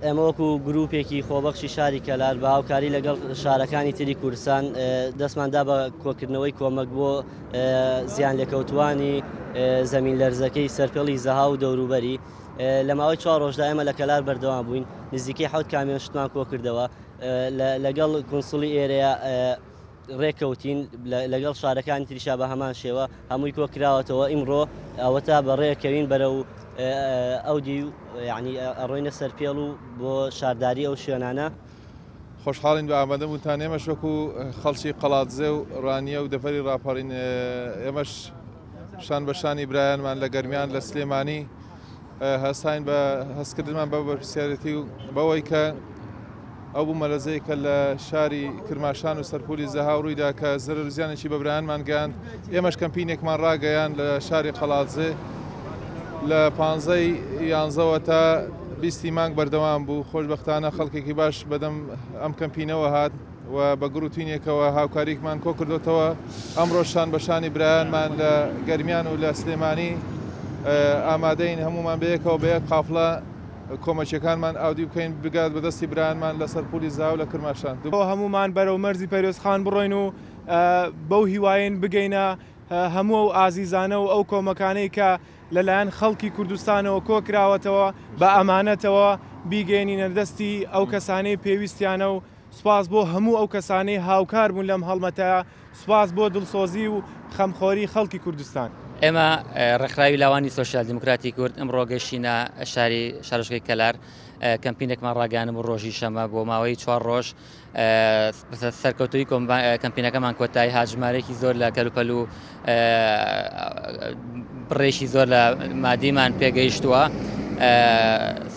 ئێمە وەکو گروپێکی خۆبەخشی شاری کەلار بە هاوکاری لەگەڵ شارەکانی تری کوردستان دەستمان دا بە کۆکردنەوەی کۆمەک بۆ زیان لێکەوتوانی زەمین لەرزەکەی سەرپێڵی زەها و دەوروبەری. لە ماوەی چوار ڕۆژدا ئێمە لە کەلار بەردەوام بووین، نزیکەی حەوت کامیۆن شتمان کۆکردەوە. لەگەڵ کونسوڵی ئێرەیە ڕێککەوتین، لەگەڵ شارەکانی تریشا بە هەمان شێوە هەمووی کۆکراوەتەوە. ئیمڕۆ ئەوەتا بەڕێکەوین بەرەو ئەو دیو، یعنی ئەڕۆینە سەرپێڵ و بۆ شارداری ئەو شوێنانە. خۆشحاڵین بە ئامادەبوونتان. ئێمەش وەکو خەڵکی قەڵادزێ و ڕانیە و دەڤەری ڕاپەڕین، ئێمەش شان بە شانی برایانمان لە گەرمیان لە سلێمانی هەستاین بە هەستکردنمان بە بەرپرسیارێتی و بەوەی کە ئەو بوومەلەرزەی کە لە شاری کرماشان و سەرپولی زەهاو ڕوویدا کە زەرەر و زیانێکی بە برایانمان گەیاند، ئێمەش کەمپینێکمان ڕاگەیاند لە شاری قەڵادزێ لە پانزەی یانزەوە تا بیستی مانگ بەردەوام بوو. خۆشبەختانە خەڵکێکی باش بەدەم ئەم کەمپینەوە هات و بە گڕوتینێکەوە هاوکاریکمان کۆکردۆتەوە. ئەمڕۆ شان بە شانی برایانمان لە گەرمیان و لە سلێمانی ئامادەین هەموومان بەیەکەوە بە یەک قافڵە کۆمەکیەکانمان ئاودیو بکەین بگات بە دەستی برایانمان لە سەرپولی زاو لە کرماشان. هەموومان بەرەو مەرزی پەروێزخان بڕۆین و بەو هیوایەین بگەینە هەموو ئەو ئازیزانە و ئەو کۆمەکانەی کە لەلایەن خەڵکی کوردستانەوە کۆکراوەتەوە بە ئەمانەتەوە بیگەیەنینە دەستی ئەو کەسانەی پێویستیانە و سوپاس بۆ هەموو ئەو کەسانەی هاوکار بوون لەم هەڵمەتە، سوپاس بۆ دڵسۆزی و خەمخۆری خەڵکی کوردستان. ئێمە ڕێکخراوی لاوانی سۆسیال دیموکراتی کورد ئەمڕۆ گەشتینە شاری شارۆچکەی کەلار، کەمپینێکمان ڕاگەیاندبوو ڕۆژی شەمە بۆ ماوەی چوار ڕۆژ سەرکەوتووی کەمپینەکەمان کۆتایی هات، ژمارەیەکی زۆر لە کەلوپەل و بڕێکی زۆر لە مادیمان پێگەیشتووە.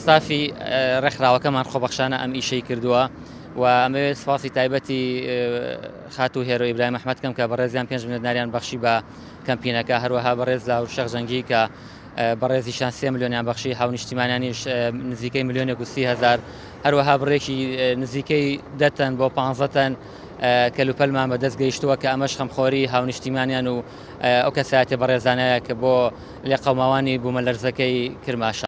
ستافی ڕێکخراوەکەمان خۆبەخشانە ئەم ئیشەی کردووە و ئەمەوێت سپاسی تایبەتی خاتوو هێرۆ ئیبراهیم ئەحمەد کەم کە بەڕێزیان 5 میلیۆن دیناریان بەخشی بە کەمپینەکە، هەروەها بەڕێز لاهور شێخ جەنگی کە بەڕێزیشان 3 ملیۆنیان بەخشی، هاونیشتیمانیانیش نزیکەی ملیۆنێک و 30 هەزار، هەروەها بڕێکی نزیکەی 10 تەن بۆ 15 تەن کەلوپەلمان بەدەست گەیشتووە کە ئەمەش خەمخۆری هاونیشتیمانیان و ئەو کەسایەتیە بەڕێزانەیە کە بۆ لێقەوماوانی بوومەلەرزەکەی کرماشان.